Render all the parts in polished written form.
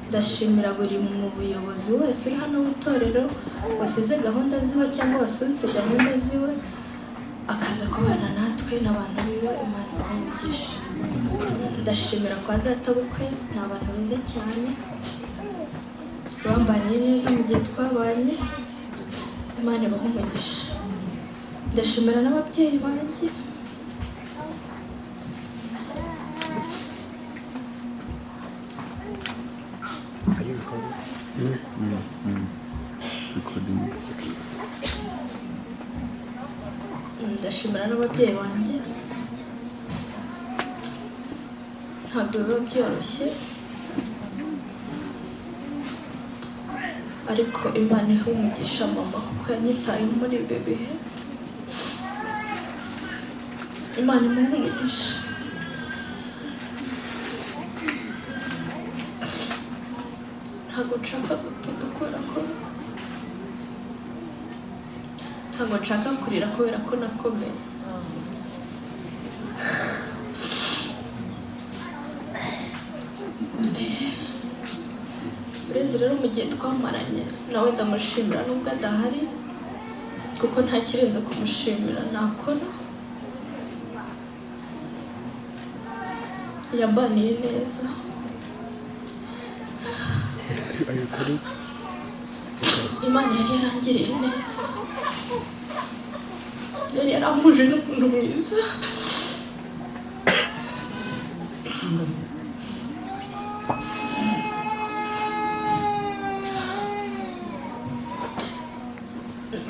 Ndashimira buri muyobozi wese uri hano w'itorero wasize gahunda ziwe cyangwa wasubitse gahunda ziwe akaza kubana natwe n'abantu biwe. Imana ibahe umugisha. Ndashimira kwa data bukwe, ni abantu beza cyane, bambaniye neza mu gihe twabanye. Imana ibahe umugisha. Ndashimira n'ababyeyi banjye. Are you recording? Recording. Ndashimira n'ababyeyi banjye, ntabwo biba byoroshye, ariko Imana iha umugisha mama kuko yanyitayeho muri ibi bihe. Imana imuha umugisha. Ntabwo nshaka gutinda kubera ko ntabwo nshaka kurira, kubera ko nakomeye. Burezi rero, mu gihe twamaranye nawe, ndamushimira nubwo adahari, kuko nta kirenze kumushimira nakora. Yambaniye neza. Are you recording? Imana yari yarangiriye neza, yari yarampuje n'umuntu mwiza.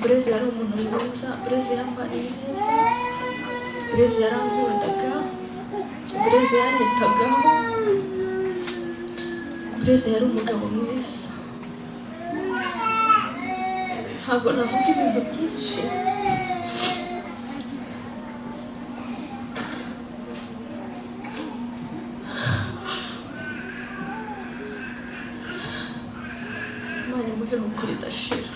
Burezi yari umuntu mwiza, Burezi yambariye neza, Burezi yarankundaga, Burezi yanyitagaho, Burezi yari umugabo mwiza. Ntabwo navuga ibintu byinshi. Imana imuhe iruhuko ridashira,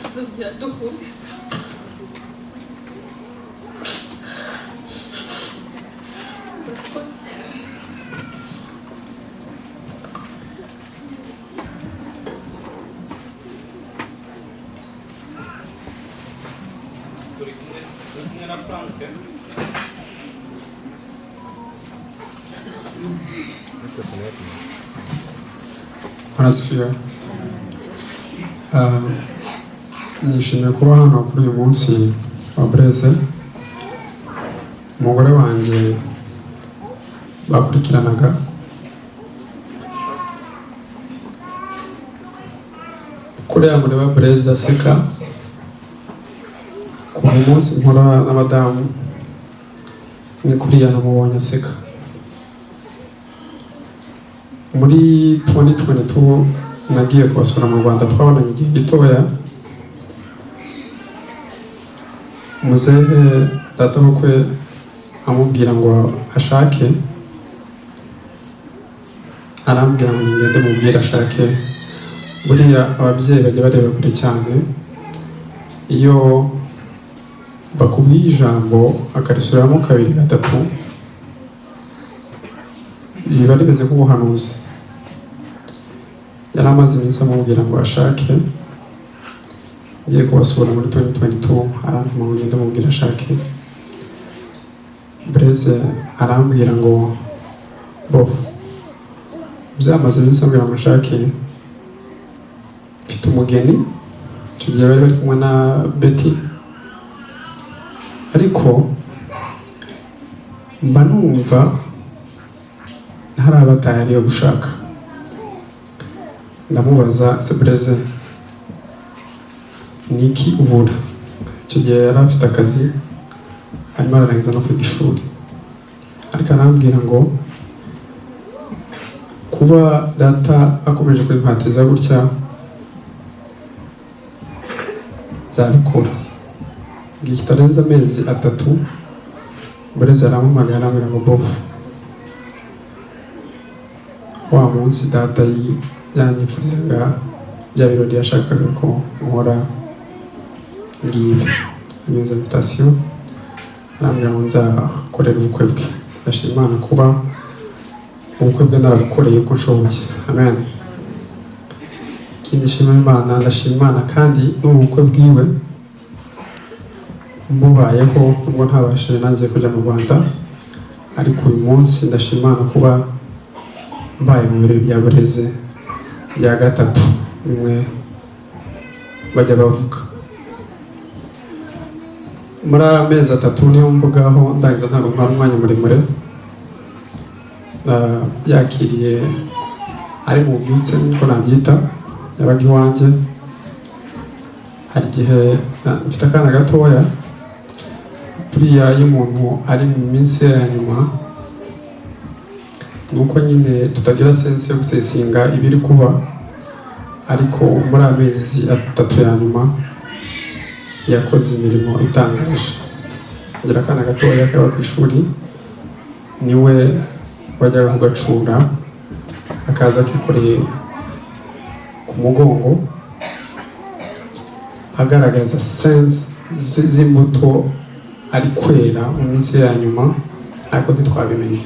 tuzongera duhure. Murakoze. Turi kumwe na Frank. Bwana asifiwe. Nishimiye kuba hano kuri uyu munsi wa Bureze. Umugore wanjye bakurikiranaga kuriya mureba Bureze aseka, kuva umunsi nkora n'abadamu ni kuriya namubonye aseka. Muri 2022 nagiye kubasura mu Rwanda, twabonanye igihe gitoya. Muzehe data bukwe amubwira ngo ashake, arambwira ngo ningende mubwire ashake. Buriya ababyeyi bajya bareba kure cyane, iyo bakubwiye ijambo akarisubiramo kabiri gatatu, biba rimeze nk'ubuhanuzi. Yari amaze iminsi amubwira ngo ashake. Ngiye kubasura muri 2022, arantuma ngo ngende mubwire ashake. Bureze arambwira ngo bofu byamaze iminsi ambwira ngo nshake, mfite umugeni. Icyo gihe bari bari kumwe na Betty, ariko mba numva ntaraba tayari yo gushaka. Ndamubaza: "Se Bureze, niki ubura?" Icyo gihe yari afite akazi, arimo ararangiza no kwiga ishuri, ariko arambwira ngo kuba data akomeje kubimpatiza gutya, nzabikora. Igihe kitarenze amezi 3, Bureze arampamagara, arambwira ngo bofu, wa munsi data yanyifurizaga bya birori yashakaga ko nkora, ngibi. Anyuza invitation, arambwira ngo nzakorera ubukwe bwe. Ndashima Imana kuba Ubukwe bwe narabukoreye uko nshoboye, amen. Ikindi nshima Imana, ndashima Imana kandi n'ubukwe bwiwe mbubayeho, nubwo ntabashije nanjye kujya mu Rwanda, ariko uyu munsi ndashima Imana kuba mbaye mu birori bya Bureze bya gatatu, bimwe bajya bavuga muri aya mezi 3 niyo mvugaho ndangiza, ntabwo ntwara umwanya muremure. Yakiriye ari mu byutse niko nabyita, yabaga iwanjye. Hari igihe mfite akana gatoya, buriya iyo umuntu ari mu minsi ya nyuma nuko nyine tutagira sense yo gusesinga ibiri kuba, ariko muri amezi 3 ya nyuma yakoze imirimo itangaje. Ngira akana gatoya kaba ku ishuri, niwe wajyaga kugacura akaza akikoreye ku mugongo, agaragaza sense z'imbuto ari kwera mu minsi ya nyuma, ariko ntitwabimenye.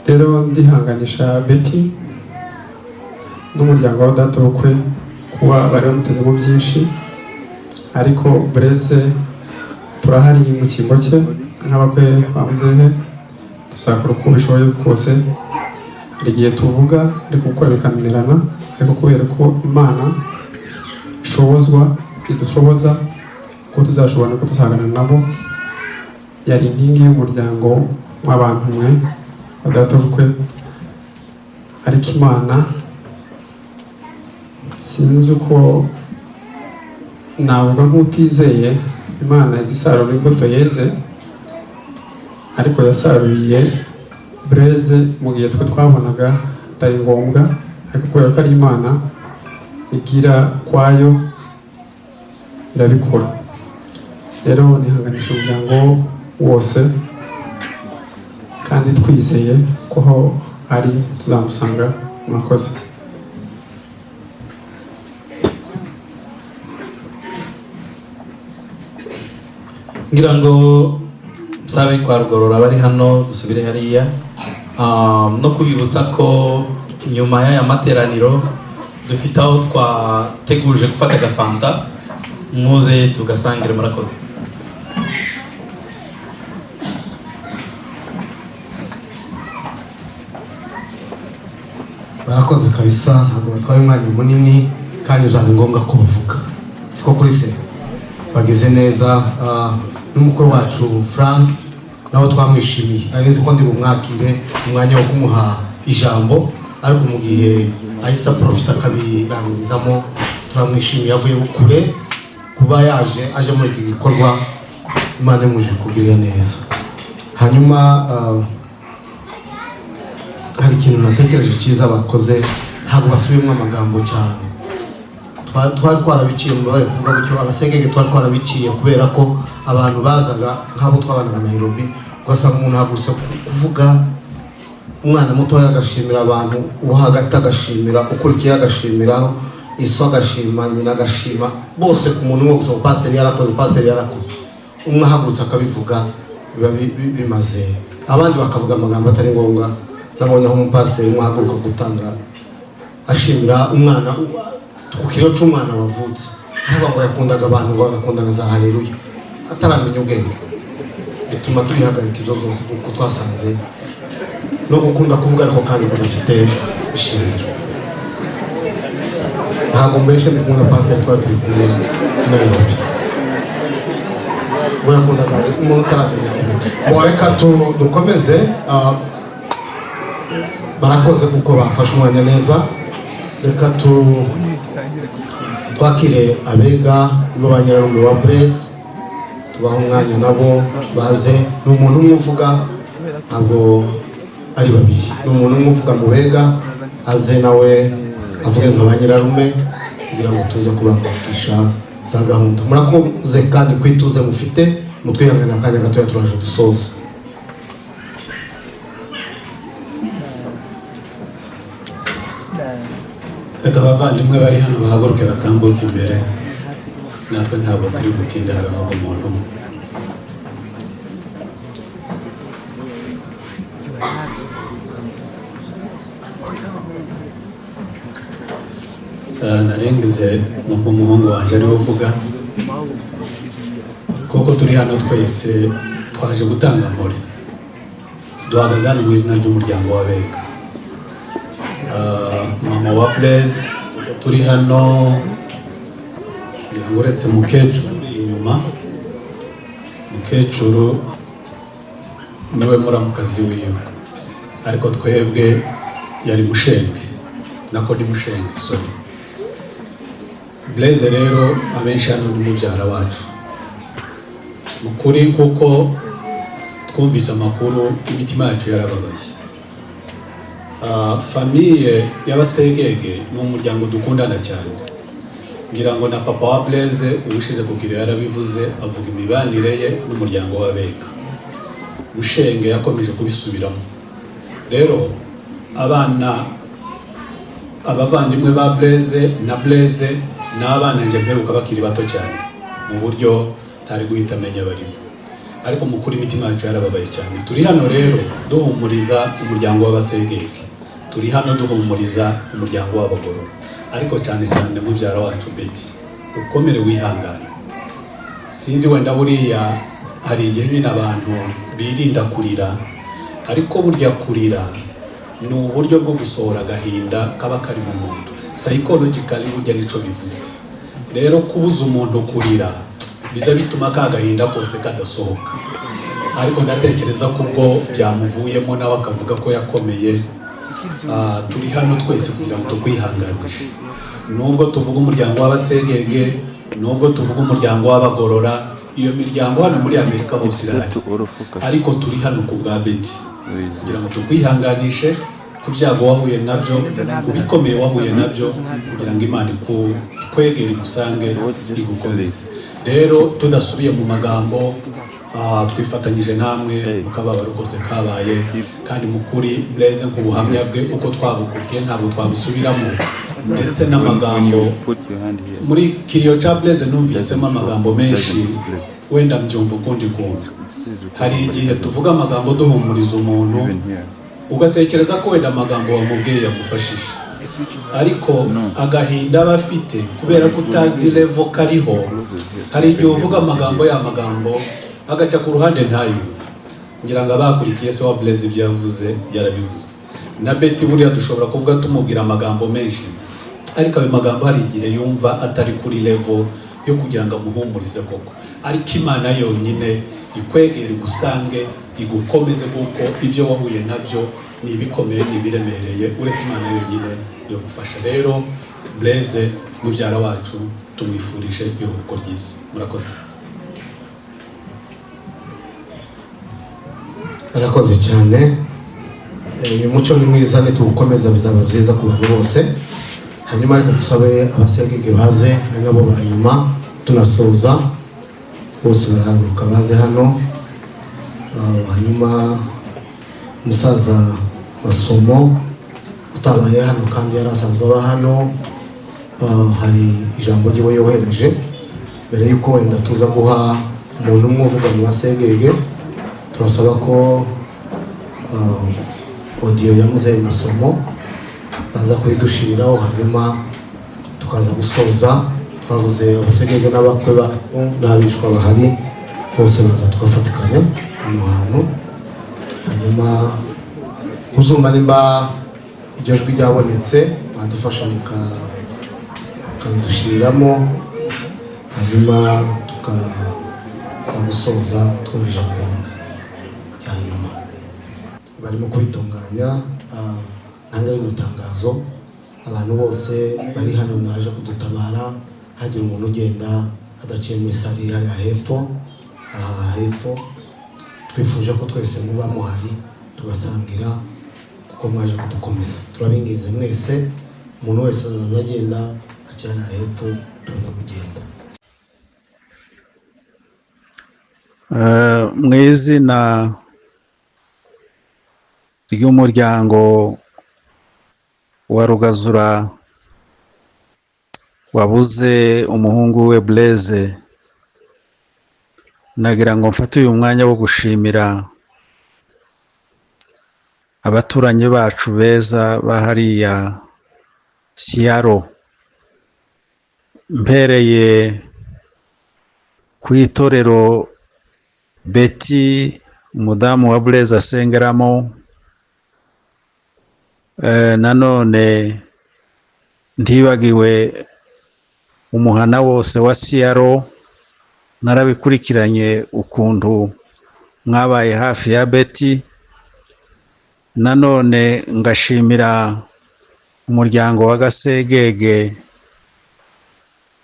Rero ndihanganisha Betty n'umuryango wa data bukwe kuba bari bamutezemo byinshi, ariko Bureze turahari mu cyimbo cye nk'abakwe ba muzehe, tuzakora uko bishoboye kose. Hari igihe tuvuga ariko gukora bikananirana, ariko kubera ko Imana ishobozwa idushoboza ko tuzashobora ko tuzahangana nabo. Yari inkingi y'umuryango w'abantu mwe data bukwe, ariko Imana sinzi uko navuga nk'utizeye, Imana izisarura imbuto yeze, ariko yasaruriye Bureze mu gihe twe twabonaga atari ngombwa, ariko kubera ko ari Imana igira kwayo irabikora. Rero nihanganisha umuryango wose kandi twizeye ko aho ari tuzamusanga. Murakoze. Ngira ngo nsabe kwa Rugorora bari hano dusubire hariya, no kubibutsa ko nyuma y'aya materaniro dufite aho twateguje gufata agafanta, muze tugasangire. Murakoze. Barakoze kabisa, ntabwo batwaye umwanya munini kandi byari ngombwa ko bavuga, siko kuri se bagize neza. N'umukuru wacu Frank nawe twamwishimiye, nari nzi ko ndi bumwakire umwanya wo kumuha ijambo, ariko mu gihe ahise aprofita akabirangirizamo, turamwishimiye. Avuye kure kuba yaje aje muri iki gikorwa, Imana imuje kugirira neza. Hanyuma hari ikintu natekereje cyiza bakoze, ntabwo basubiyemo amagambo cyane. Twari twarabiciye mu mibare kuvuga gutyo, abasegege twari twarabiciye kubera ko abantu bazaga nk'abo twabanaga Nairobi, ugasanga umuntu ahagurutse kuvuga, umwana mutoya agashimira abantu, uwo hagati agashimira, ukurikiye agashimira, iso agashima, nyina agashima, bose ku muntu umwe gusa, pasiteri yarakoze, pasiteri yarakoze, umwe ahagurutse akabivuga biba bimaze, abandi bakavuga amagambo atari ngombwa. Nabonye aho umupasiteri umwe ahaguruka gutanga ashimira umwana ku kiro cy'umwana wavutse, aravuga ngo yakundaga abantu, ngo agakundana za haleluya, ataramenya ubwenge. Bituma tubihagarika ibyo byose kuko twasanze no gukunda kuvuga ariko kandi kudafite ishingiro. Ntabwo mbeshe ndi kumwe na pasiteri, twari turi kumwe Nairobi, we yakundaga umuntu utaramenya ubwenge. Reka dukomeze. Barakoze kuko bafashe umwanya neza. Reka twakire abega bo ba nyirarume wa Bureze, tubahe umwanya nabo baze. Ni umuntu umwe uvuga, ntabwo ari babiri, ni umuntu umwe uvuga mu bega, aze nawe avuge nka ba nyirarume kugira ngo tuze kubakisha za gahunda. Murakoze kandi kwituze mufite, mutwihangane akanya gatoya turaje dusoza. Reka abavandimwe bari hano bahaguruke batambuke imbere, natwe ntabwo turi gutinda, haravuga umuntu umwe. Narengize nk'umuhungu wanjye ariwe uvuga, kuko turi hano twese twaje gutanga mpore. Duhagaze hano mu izina ry'umuryango w'Abega. Mama wa Blaise, turi hano ngira ngo uretse mukecuru uri inyuma, mukecuru niwe muramukazi wiwe, ariko twebwe yari mushenge, nako ni mushenge, sorry. Blaise rero abenshi hano ni mubyara wacu mu kuri, kuko twumvise amakuru imitima yacu yarababaye. Famille y'Abasegege ni umuryango dukundana cyane. Ngira ngo na papa wa Blaise ubushize kugira yarabivuze, avuga imibanire ye n'umuryango w'Abega. Mushenge yakomeje kubisubiramo. Rero abana, abavandimwe ba Blaise na Blaise ni abana nje mperuka bakiri bato cyane, mu buryo ntari guhita amenya barimo, ariko mu kuri imitima yacu yarababaye cyane. Turi hano rero duhumuriza umuryango w'Abasegege, turi hano duhumuriza umuryango w'Abagorora, ariko cyane cyane mubyara wacu Betty, ukomere, wihangane. Sinzi, wenda buriya hari igihe nyine abantu birinda kurira, ariko burya kurira ni uburyo bwo gusohora agahinda kaba kari mu muntu. Psychologically burya nico bivuze. Rero kubuza umuntu kurira biza bituma ka gahinda kose kadasohoka, ariko ndatekereza ko ubwo byamuvuyemo nawe akavuga ko yakomeye. Turi hano twese kugira ngo tukwihanganishe. Nubwo tuvuga umuryango w'Abasegege, nubwo tuvuga umuryango w'Abagorora, iyo miryango hano muri Amerika bose irahari, ariko turi hano ku bwa Betty kugira ngo tukwihanganishe ku byago wahuye nabyo, ku bikomeye wahuye nabyo, kugira ngo Imana ikwegere, igusange, igukomeze. Rero tudasubiye mu magambo, twifatanyije namwe mu kababaro kose kabaye. Kandi mu kuri Blaise, nk'ubuhamya bwe uko twabukurikiye ntabwo twabusubiramo, ndetse n'amagambo muri kiriyo cya Blaise numvisemo amagambo menshi, wenda mbyumva ukundi kuntu. Hari igihe tuvuga amagambo duhumuriza umuntu, ugatekereza ko wenda amagambo wamubwiye yagufashije, ariko agahinda aba afite kubera ko utazi level kariho, hari igihe uvuga amagambo, ya magambo agaca ku ruhande ntayumve. Ngira ngo abakurikiye se wa Blaise ibyo yavuze yarabivuze. Na Betty buriya dushobora kuvuga tumubwira amagambo menshi, ariko ayo magambo hari igihe yumva atari kuri level yo kugira ngo amuhumurize koko. Ariko Imana yonyine ikwegere, igusange, igukomeze, kuko ibyo wahuye nabyo ni ibikomeye, ni ibiremereye, uretse Imana yonyine yo gufasha. Rero Blaise mubyara wacu tumwifurije iruhuko ryiza. Murakoze. Arakoze cyane. Uyu muco ni mwiza, nituwukomeza bizaba byiza ku bantu bose. Hanyuma reka dusabe Abasegege baze, ari nabo ba nyuma tunasoza, bose barahaguruka baze hano. Hanyuma umusaza Masomo utabaye hano kandi yari asanzwe aba hano, hari ijambo ryiwe yohereje mbere y'uko wenda tuza guha umuntu umwe uvuga mu Basegege. Turasaba ko audio ya muzehe Masomo baza kuyidushiriraho, hanyuma tukaza gusoza twavuze Abasegege n'abakwe bacu n'abishwa bahari bose baza tugafatikanya hano hantu. Hanyuma kuzumva nimba iryo jwi ryabonetse, mwadufasha mukaridushiriramo, hanyuma tukaza gusoza twumva ijambo rya nyuma. Barimo kubitunganya. Ntange rino tangazo: abantu bose bari hano mwaje kudutabara, hagira umuntu ugenda adaciye muri salle iri hariya hepfo. Aha hepfo twifuje ko twese muba muhari tugasangira, kuko mwaje kudukomeza. Turabinginze mwese, umuntu wese azaza agenda aca hariya hepfo, tubone kugenda. Mu izina ry'umuryango wa Rugazura wabuze umuhungu we Blaise, nagira ngo mfate uyu mwanya wo gushimira abaturanyi bacu beza ba hariya Seattle. Mpereye ku itorero Betty, umudamu wa Blaise, asengeramo, nanone ntibagiwe umuhana wose wa Seattle. Narabikurikiranye ukuntu mwabaye hafi ya Betty. Nanone ngashimira umuryango wa Gasegege,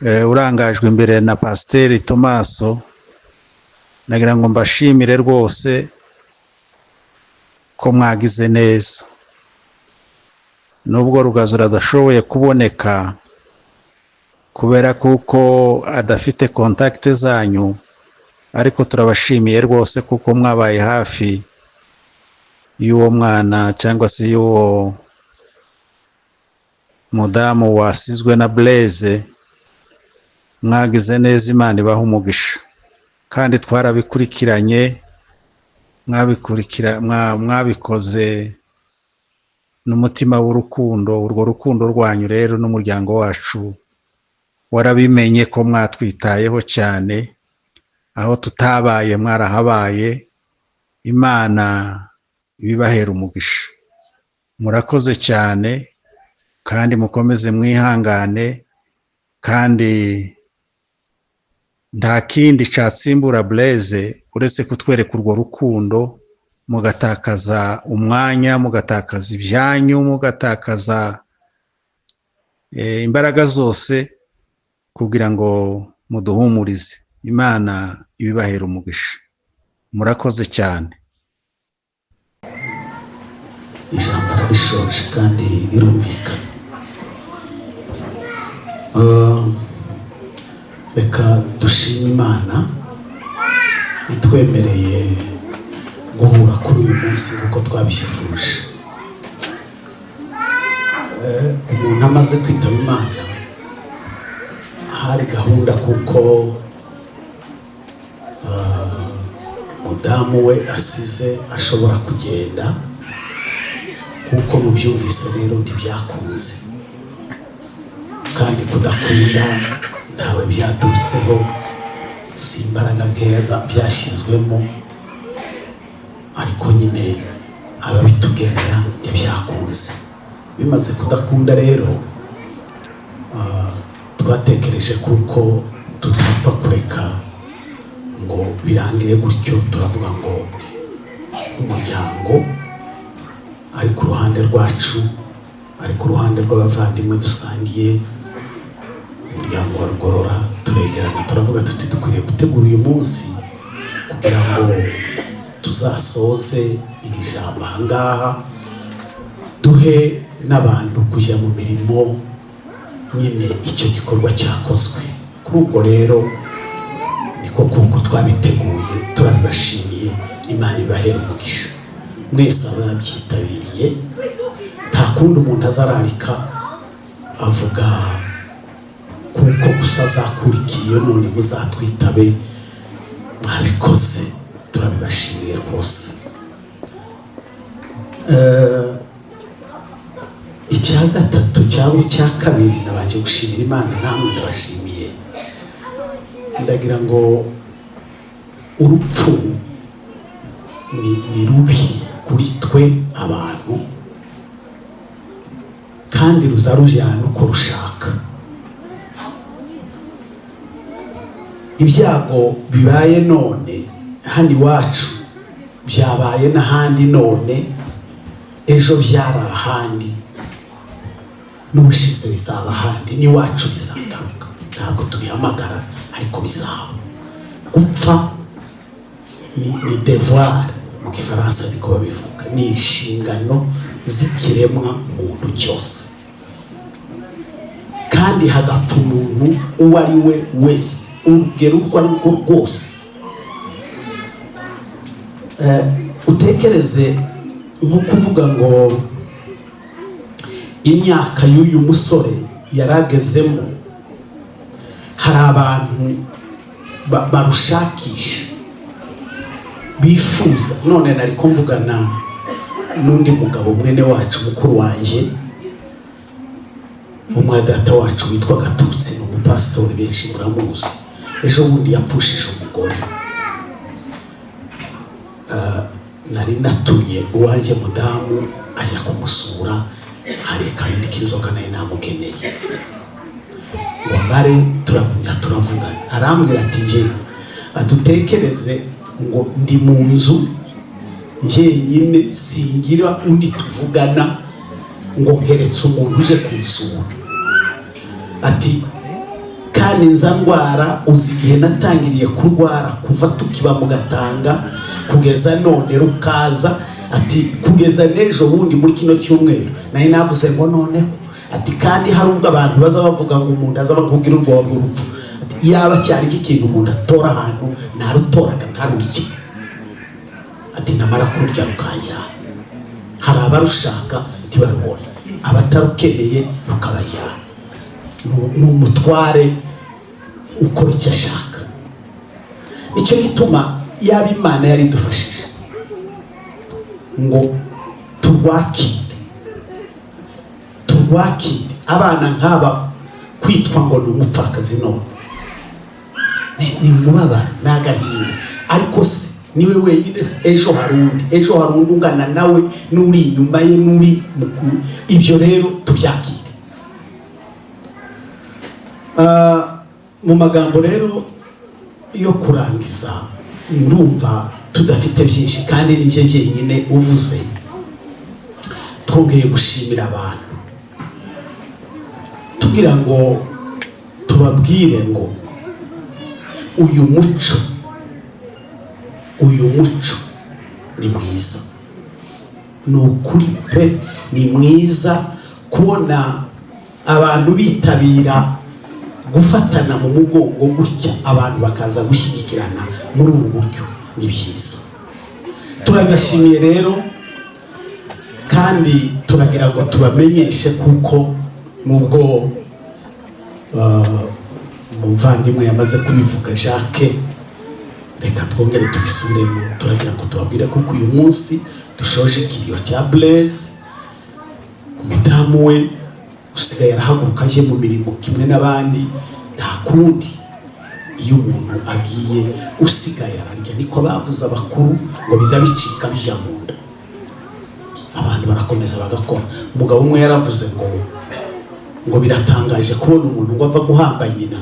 urangajwe imbere na Pasiteri Tomaso. Nagira ngo mbashimire rwose ko mwagize neza, nubwo Rugazura adashoboye kuboneka kubera kuko adafite contact zanyu, ariko turabashimiye rwose kuko mwabaye hafi y'uwo mwana cyangwa se y'uwo mudamu wasizwe na Blaise. Mwagize neza, Imana ibaha umugisha. Kandi twarabikurikiranye, mwabikurikira, mwabikoze n'umutima w'urukundo. Urwo rukundo rwanyu rero n'umuryango wacu warabimenye ko mwatwitayeho cyane. Aho tutabaye mwarahabaye. Imana ibibahera umugisha. Murakoze cyane, kandi mukomeze mwihangane. Kandi nta kindi cyatsimbura Blaise uretse kutwereka urwo rukundo, mugatakaza umwanya, mugatakaza ibyanyu, mugatakaza imbaraga zose kugira ngo muduhumurize. Imana ibibahera umugisha. Murakoze cyane. Ijambo ararishoje kandi birumvikana. Reka dushime Imana itwemereye guhura kuri uyu munsi nk'uko twabyifuje. Umuntu amaze kwitaba Imana, hari gahunda kuko umudamu we asize ashobora kugenda. Kuko mubyumvise rero, ntibyakunze. Kandi kudakunda ntawe byaturutseho, si imbaraga nkeya byashyizwemo, ariko nyine ababitugenera ntibyakunze. Bimaze kudakunda rero, twatekereje kuko tutapfa kureka ngo birangire gutyo. Turavuga ngo umuryango ari ku ruhande rwacu, ari ku ruhande rw'abavandimwe dusangiye umuryango wa Rugorora, turegerana turavuga tuti dukwiriye gutegura uyu munsi kugira ngo tuzasoze iri jambo ahangaha, duhe n'abantu kujya mu mirimo nyine icyo gikorwa cyakozwe. Kuri ubwo rero niko kuko twabiteguye. Turabibashimiye, Imana ibahera umugisha mwese ababyitabiriye. Nta kundi umuntu azararika avuga kuko gusa azakurikiye. None muzatwitabe, mwabikoze, turabibashimiye rwose. Icya gatatu cyangwa icya kabiri, nabanje gushimira Imana, namwe ndabashimiye. Ndagira ngo urupfu ni rubi kuri twe abantu, kandi ruza rujyana uko rushaka. Ibyago bibaye none hano iwacu, byabaye n'ahandi none, ejo byari ahandi, n'ubushize bizaba ahandi, n'iwacu bizagaruka. Ntabwo tubihamagara, ariko bizaba. Gupfa ni devoir, mu Gifaransa niko babivuga, ni inshingano z'ikiremwa muntu cyose. Kandi hagapfa umuntu uwo ari we wese, urugero urwo ari rwo rwose. Utekereze nko kuvuga ngo imyaka y'uyu musore yaragezemo, hari abantu barushakisha, bifuza. None nari ko mvugana n'undi mugabo, mwene wacu, mukuru wanjye. Umwe data wacu witwa Gatutsi, ni umupasitori, benshi muramuzi, ejo bundi yapfushije umugore. Nari natumye uwanjye mudamu ajya kumusura, hari akabindi k'inzoga nari namugeneye ngo amare. Turagumya turavugana, arambwira ati: "Njye adutekereze ngo ndi mu nzu njyenyine, singira undi tuvugana, ngo nkeretse umuntu uje kunsura." Ati: "Kandi nza ndwara, uzi igihe natangiriye kurwara, kuva tukiba mu Gatanga kugeza none rukaza." Ati: "Kugeza n'ejo bundi muri kino cyumweru nari navuze ngo noneho." Ati: "Kandi hari ubwo abantu baza bavuga ngo umuntu aza bakubwira ubwoba bw'urupfu." Ati: "Iyaba cyari iki kintu umuntu atora ahantu, narutoraga nkarurya." Ati: "Namara kururya rukanjyana." Hari abarushaka ntibarubona, abatarukeneye rukabajyana. Ni umutware ukora icyo ashaka. Nicyo gituma yaba Imana yari idufashije ngo turwakire, turwakire. Abana nk'aba, kwitwa ngo ni umupfakazi none ni umubabaro, ni agahinda. Ariko se niwe wenyine se? Ejo hari undi, ejo hari undi ungana nawe, n'uri inyuma ye, n'uri mukuru. Ibyo rero tubyakire. Mu magambo rero yo kurangiza, ndumva tudafite byinshi kandi ni njye jyenyine uvuze. Twongeye gushimira abantu, tugira ngo tubabwire ngo uyu muco ni mwiza, ni ukuri pe, ni mwiza kubona abantu bitabira gufatana mu mugongo gutya, abantu bakaza gushyigikirana muri ubu buryo, ni byiza. Turabashimiye rero, kandi turagira ngo tubamenyeshe kuko nubwo umuvandimwe yamaze kubivuga Jacques, reka twongere tubisubiremo. Turagira ngo tubabwire kuko uyu munsi dushoje ikiriyo cya Blaise. Umudamu we usigaye arahaguruka aje mu mirimo kimwe n'abandi. Nta kundi, iyo umuntu agiye usigaye ararya, niko bavuze abakuru, ngo biza bicika bijya mu nda, abantu barakomeza bagakora. Umugabo umwe yaravuze ngo biratangaje kubona umuntu ngo ava guhamba nyina,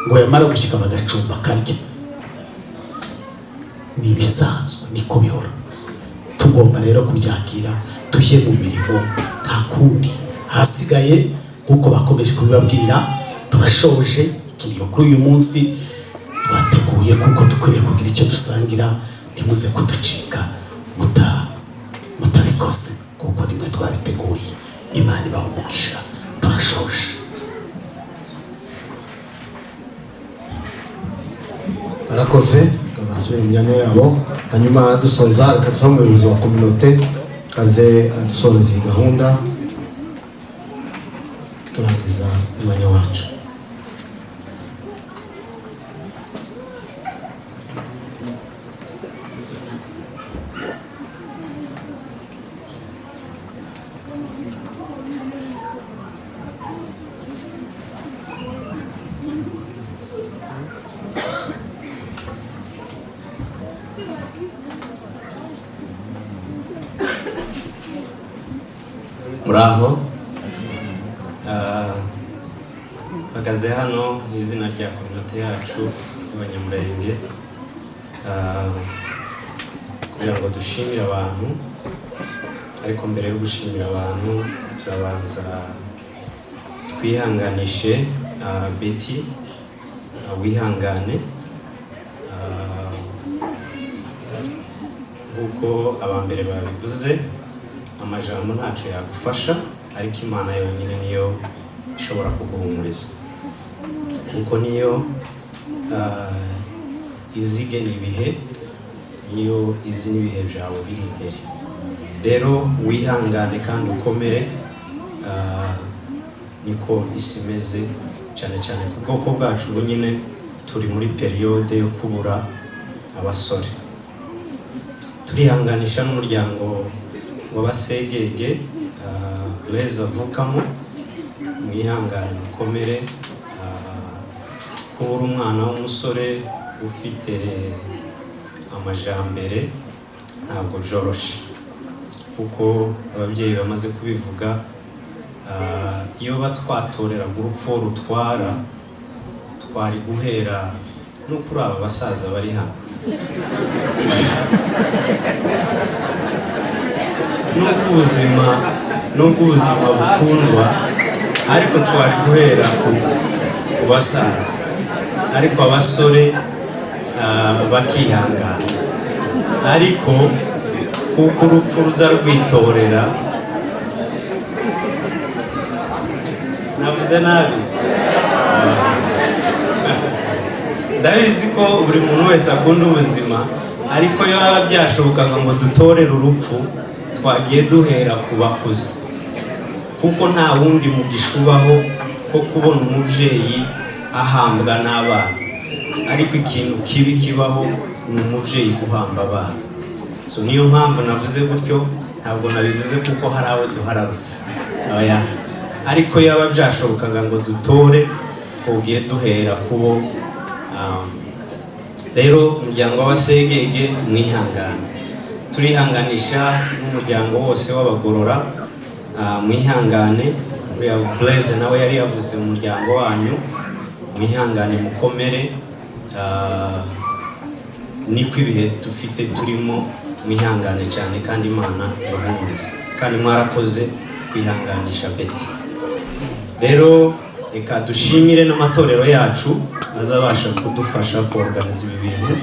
ngo yamara gushyika bagacumba akarya. Ni ibisanzwe, niko bihora. Tugomba rero kubyakira, tujye mu mirimo, nta kundi. Hasigaye nk'uko bakomeje kubibabwira, turashoje ikiriyo kuri uyu munsi. Twateguye kuko dukwiriye kugira icyo dusangira. Ntimuze kuducika mutabikoze, kuko nimwe twabiteguriye. Imana ibaha umugisha, turashoje. Barakoze, basubire mu myanya yabo. Hanyuma dusoza, reka dusabe umuyobozi wa kominote aze adusoreza iyi gahunda, turangiza umwanya wacu. Muraho. Mpagaze hano mu izina rya kominote yacu y'Abanyamurenge, kugira ngo dushimire abantu. Ariko mbere yo gushimira abantu, turabanza twihanganishe Betty, wihangane. Nk'uko abambere babivuze, amajambo ntacyo yagufasha, ariko Imana yonyine niyo ishobora kuguhumuriza, kuko niyo izigena ibihe, niyo izi n'ibihe byawe biri imbere. Rero wihangane kandi ukomere. Niko isi imeze, cyane cyane ku bwoko bwacu. Ubu nyine turi muri période yo kubura abasore. Turihanganisha n'umuryango w'Abasegege Blaise avukamo mu Mwihangane, mukomere. Kubura umwana w'umusore ufite amajambere ntabwo byoroshe, kuko ababyeyi bamaze kubivuga. Iyo batwatoreraga urupfu rutwara, twari guhera no kuri aba basaza bari hano. Nubwo ubuzima bukundwa, ariko twari guhera ku basaza, ariko abasore bakihangana. Ariko kuko urupfu ruza rwitorera, navuze nabi. Ndabizi ko buri muntu wese akunda ubuzima, ariko iyo haba byashobokaga ngo dutorere urupfu, twagiye duhera ku bakuze, kuko nta wundi mugisha ubaho ko kubona umubyeyi ahambwa n'abana. Ariko ikintu kibi kibaho ni umubyeyi guhamba abana. So niyo mpamvu navuze gutyo, ntabwo nabivuze kuko hari abo duhararutse. Oya. Ariko yaba byashobokaga ngo dutore, twogiye duhera kubo. Rero umuryango w'Abasegege mwihangane, turihanganisha n'umuryango wose w'Abagorora, mwihangane. Uriya Blaise nawe yari yavuze mu muryango wanyu, mwihangane, mukomere. Niko ibihe dufite turimo, mwihangane cyane kandi Imana ibahumurize, kandi mwarakoze kwihanganisha Betty. Rero reka dushimire n'amatorero yacu azabasha kudufasha kuorganiza ibi bintu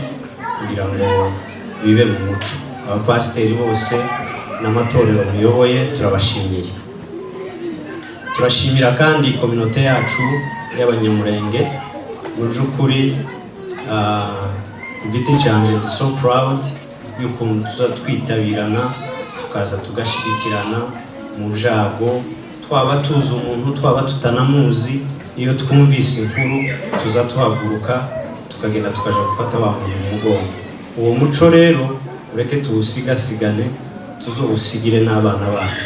kugira ngo bibe mu muco. Abapasiteri bose n'amatorero muyoboye, turabashimiye. Turashimira kandi kominote yacu y'Abanyamurenge. Mu by'ukuri, ku giti cyanjye ndi so proud y'ukuntu tuza twitabirana, tukaza tugashyigikirana mu byago, twaba tuzi umuntu, twaba tutanamuzi. Iyo twumvise inkuru tuza tuhaguruka, tukagenda, tukaja gufata wa muntu mu mugongo. Uwo muco rero ureke tuwusigasigane, tuzowusigire n'abana bacu,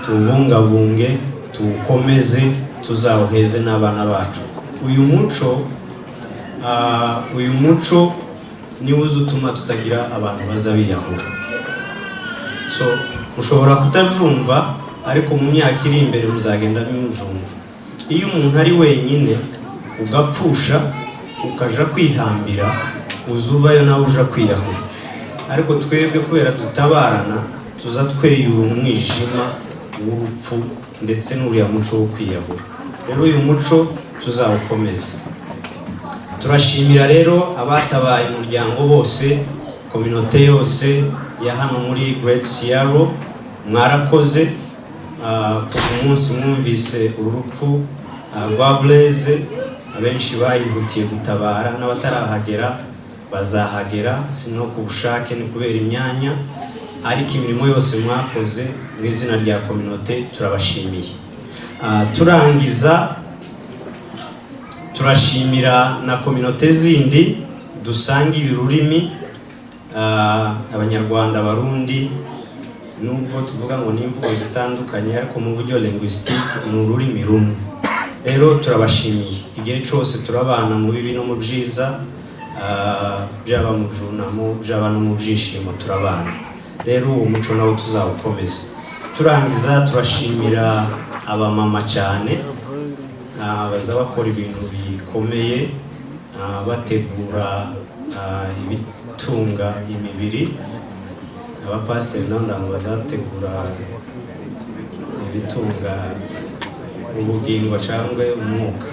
tuwubungabunge, tuwukomeze, tuzawuheze n'abana bacu. Uyu muco niwo uza utuma tutagira abantu baza biyahura. So mushobora kutabyumva, ariko mu myaka iri imbere muzagenda mubyumva. Iyo umuntu ari wenyine, ugapfusha, ukaja kwihambira, uza uvayo nawe uja kwiyahura. Ariko twebwe kubera dutabarana, tuza tweyura umwijima w'urupfu ndetse n'uriya muco wo kwiyahura. Rero uyu muco tuzawukomeza. Turashimira rero abatabaye umuryango bose, kominote yose ya hano muri Great Seattle, mwarakoze. Kuva umunsi mwumvise uru rupfu rwa Blaise, abenshi bayihutiye gutabara, n'abatarahagera bazahagera, si no ku bushake, ni kubera imyanya. Ariko imirimo yose mwakoze, mu izina rya kominote turabashimiye. Turangiza, turashimira na kominote zindi dusangiye ururimi, Abanyarwanda, Abarundi. Nubwo tuvuga ngo ni imvugo zitandukanye, ariko mu buryo linguistique ni ururimi rumwe. Rero turabashimiye, igihe cyose turabana mu bibi no mu byiza, byaba mu byunamo, byaba no mu byishimo, turabana. Rero uwo muco nawo tuzawukomeza. Turangiza, turashimira abamama cyane, baza bakora ibintu bikomeye, bategura ibitunga imibiri. Abapasiteri nabo ntabwo bazategura ibitunga ubugingo cyangwa umwuka,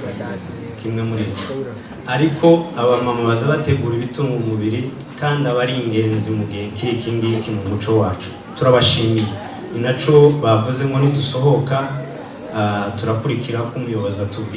kimwe muri ibyo. Ariko abamama baza bategura ibitunga umubiri, kandi aba ari ingenzi mu gihe nk'iki ngiki mu muco wacu. Turabashimiye. Ni naco bavuze ngo nidusohoka, turakurikira ko umuyobozi atubwira.